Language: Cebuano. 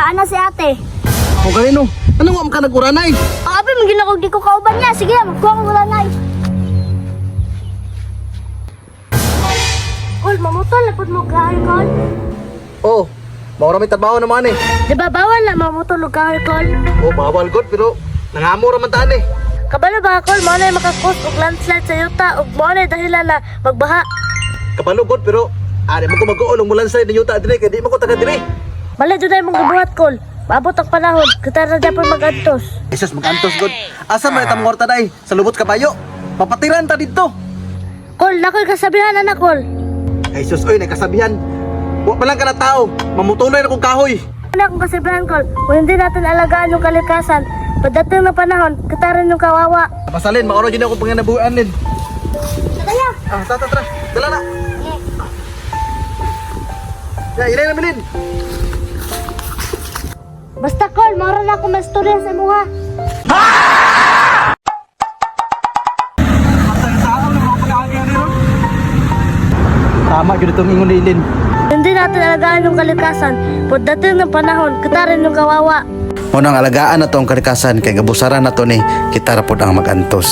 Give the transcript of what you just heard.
Naa na si ate. O ganino, ano nga ka nag-uranay? Ang abi, magginakog di ko kauban niya. Sige, magkuha ko uranay. Kol, mamutol na pud mo kahoy, Kol. Oh, maura may trabaho naman eh. Di ba bawal na mamutol og kahoy, Kol? Oh, bawal god pero nangamo ra man taan eh. Kabalo ba, Kol? Mao na makakos og landslide sa yuta ug mao na dahilan na magbaha. Kabalo god pero ari mo ko mag-uol og mulan sa yuta dire kay di man ko taga dire. Bali dunay mong gibuhat, Kol. Maabot ang panahon, kita na dapat magantos. Jesus, magantos god. Asa man itamong orta day? Sa lubot kabayo. Papatiran ta didto. Kol, nakoy kasabihan anak, Kol. Jesus, oy, nagkasabihan. Wa pa lang ka na tao. Mamutuloy na kong kahoy. Ano akong kasabihan, Kol? Kung hindi natin alagaan yung kalikasan, pagdating ng panahon, kita rin yung kawawa. Pasalin, mauro jud ako panginabuhan lin. Kaya! Ah, tara, tara. Dala na. Ya, ilay na bilin. Basta, Kol, maura na ako mastorya sa imuha. Tama gyud itong ingon ni Ilin. Hindi natin alagaan yung kalikasan, pagdating ng panahon, kita rin yung kawawa. Unang alagaan na to ang kalikasan kay gabusaran na to ni kita ra pod ang magantos.